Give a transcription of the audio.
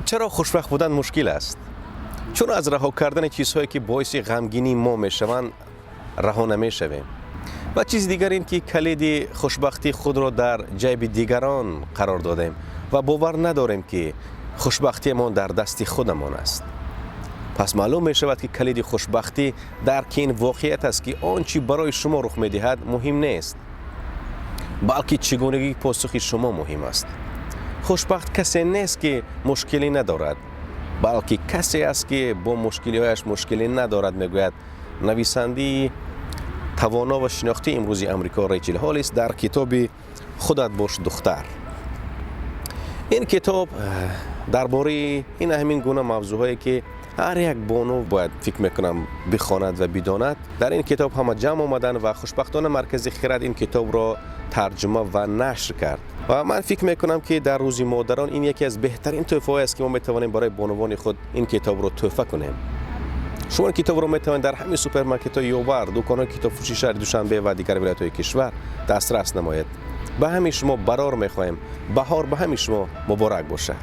Чаро хушбахт будан мушкил аст? Чун аз раҳо кардани чизҳое, ки боиси ғамгинии мо мешаванд, раҳо намешавем. Ва чизи дигар ин ки калиди хушбахтии худро дар ҷайби дигарон қарор додем ва бовар надорем, ки хушбахтиамон дар дасти худамон аст. Пас маълум мешавад, ки калиди хушбахтӣ дарки ин воқеият аст, ки он чӣ барои шумо рух медиҳад, муҳим нест, балки чӣ гунагии посухи шумо муҳим аст. Хушбахт касе нест, ки мушкилӣ надорад, балки касе аст, ки бо мушкилиҳояш мушкилӣ надорад, мегӯяд нависандаи тавоно ва шинохтии имрӯзи Амрико Рейчел Ҳолис дар китоби «Худат бош, духтар». Ин китоб дар бораи ин ҳамин гуна мавзӯъҳое, ки ҳар як бону бояд, фикр мекунам, бихонад ва бидонад, дар ин китоб ҳама ҷамъ омаданд ва хушбахтона Маркази Хирад ин китобро тарҷума ва нашр кард. Ва ман фикр мекунам, ки дар Рӯзи модарон ин яке аз беҳтарин тӯҳфаҳое аст, ки мо метавонем барои бонувони худ ин китобро тӯҳфа кунем. Шумо ин китобро метавонед дар ҳамаи супермаркетҳои Ёвар, дуконҳои китобфурӯши шаҳри Душанбе ва дигар вилоятҳои кишвар дастрас намоед. Ба ҳамаи шумо барор мехоҳем. Баҳор ба ҳамаи шумо муборак бошад.